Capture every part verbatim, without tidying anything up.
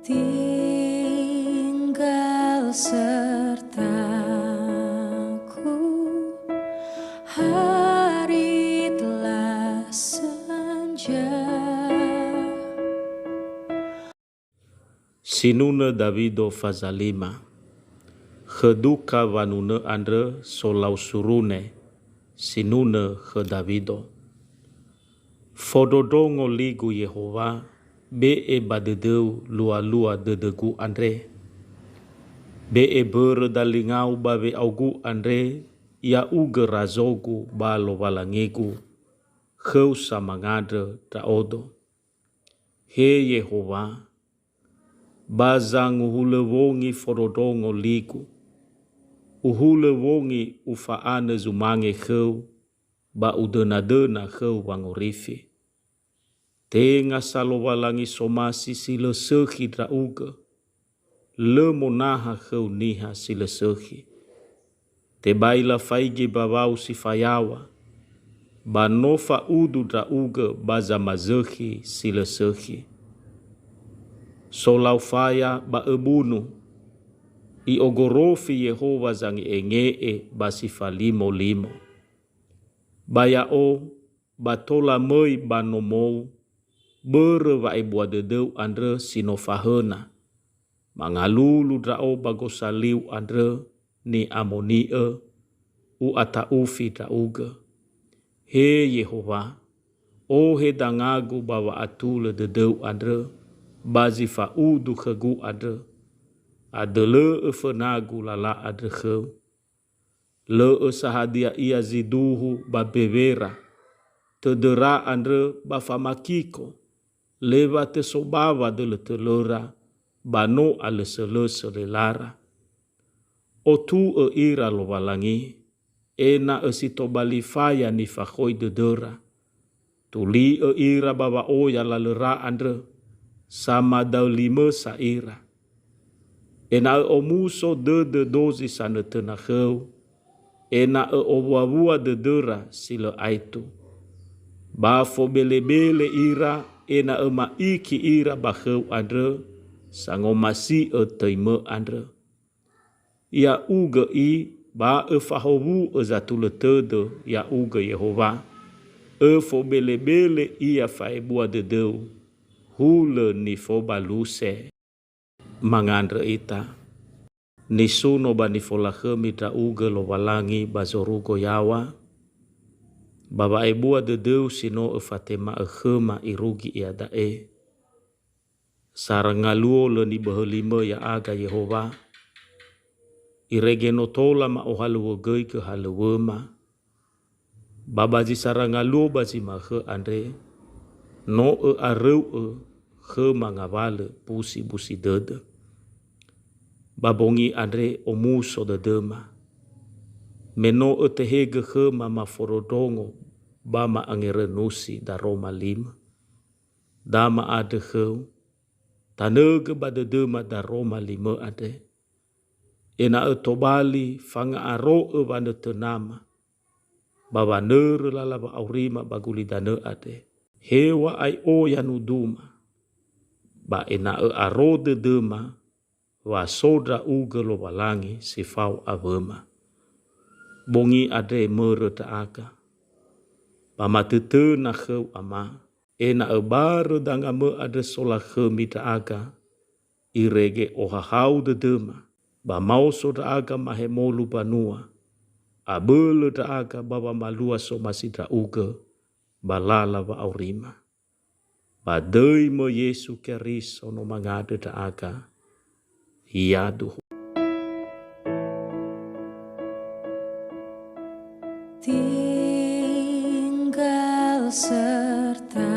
Tinggal sertaku, hari telah senja. Sinunö Dawido faza lima. Khö duka wanunö andrö solau surune sinunö khö Dawido. Fondrondrongo ligu Yehowa, be'e ba dödöu lualua dödögu andre. Be'e börö dalingau ba we'augu andre, ya'ugö razogu ba Lowalangigu, khöu samangandrö ndra'odo. He Yehowa, ba zanguhulö wongi fondrondrongo ligu. Uhulö wongi ufa'anö zumange khöu, ba udönadöna khöu wangorifi. Tenga sa Lowalangi somasi si lö sökhi ndra'ugö, lö monaha khöu niha si lö sökhi. Tebai lafaigi mbawau si fayaŵa, ba no fa'udu ndra'ugö ba zamazökhi si lö sökhi. Solau faya ba öbunu, i'ogorofi Yehowa zange'enge'e ba si falimolimo. Ba ya'o, ba tola möi ba nomou, börö wa'ebua dödöu andrö si no fahöna. Mangalulu ndra'o ba gosaliu andrö ni'amoni'ö, u'ata'ufi ndra'ugö. He Yehowa, ohe dangagu ba wa'atulö dödöu andrö ba zi fa'udu khögu andrö. Adölö'ö fönagu lala andrö khöu. Lö'ö sa hadia ia zi duhu ba mbewera, tödöra andrö ba famakiko, lö wa tösobawa dölötölöra, ba no alösölösö lelara. Otu'ö ira Lowalangi, ena'ö si tobali faya nifakhoi dödöra. Tuli'ö ira ba wa'oya lalöra andrö, samadaölimö sa ira. Ena'ö omuso dödö dozi sanötöna khöu, ena'ö owuawua dödöra si lö aetu. Ba fobelebele ira, ena'ö ma'iki ira ba khöu andrö, sangomasi'ö töimö andrö. Ya'ugö i, ba öfahowu'ö zatulö tödö ya'ugö Yehowa. Öfobelebele ia fa'ebua dödöu, hulö nifobaluse. Mangandrö ita. Nisuno ba nifolakhömi ndra'ugö Lowalangi ba zorugo yaŵa, ba wa'ebua dödöu si no öfatema'ö khöma irugi iada'e. Sara ngaluo lö niböhölimö ya'aga Yehowa, irege no tola ma'ohalöŵögöigö halöŵöma, ba ba zi sara ngaluo ba zi ma'ökhö andre, no ö'aröu'ö khöma ngawalö busibusi dödö. Ba bongi andre omuso dödöma, me no ötehegö khöma mafondrondrongo ba ma'angerönusi daroma limö. Da ma'andrö khöu, tanögö ba dödöma daroma limö andre, ena'ö tobali fanga'aro'ö wanötönama, ba wanörö lala wa'aurima ba gulidanö andre. Heŵa'ae oya nuduma, ba ena'ö aro dödöma, wa so ndra'ugö Lowalangi si fao awöma. Bongi andre mörö ndra'aga, ba matötöna khöu Ama, ena'ö barö dangamö andrö solakhömi ndra'aga, irege ohahau dödöma, ba maoso ndra'aga mahemolu banua, abölö ndra'aga ba wamalua somasi ndra'ugö ba lala wa'aurima. Ba döi-Mö Yesu Keriso no mangandrö ndra'aga. Yaduhu. Tinggal sertaku,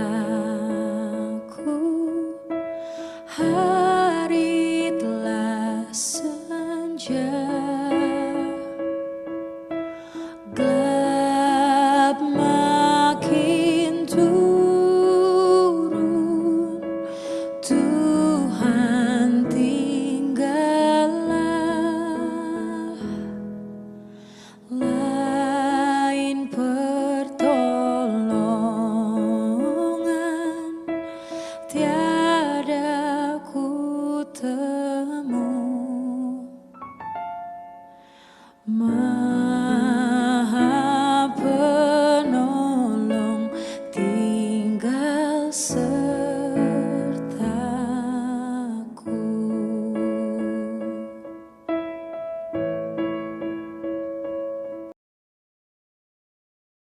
hari telah senja. Gelap makin turun, Tuhan tinggallah, lain pertolongan tiada ku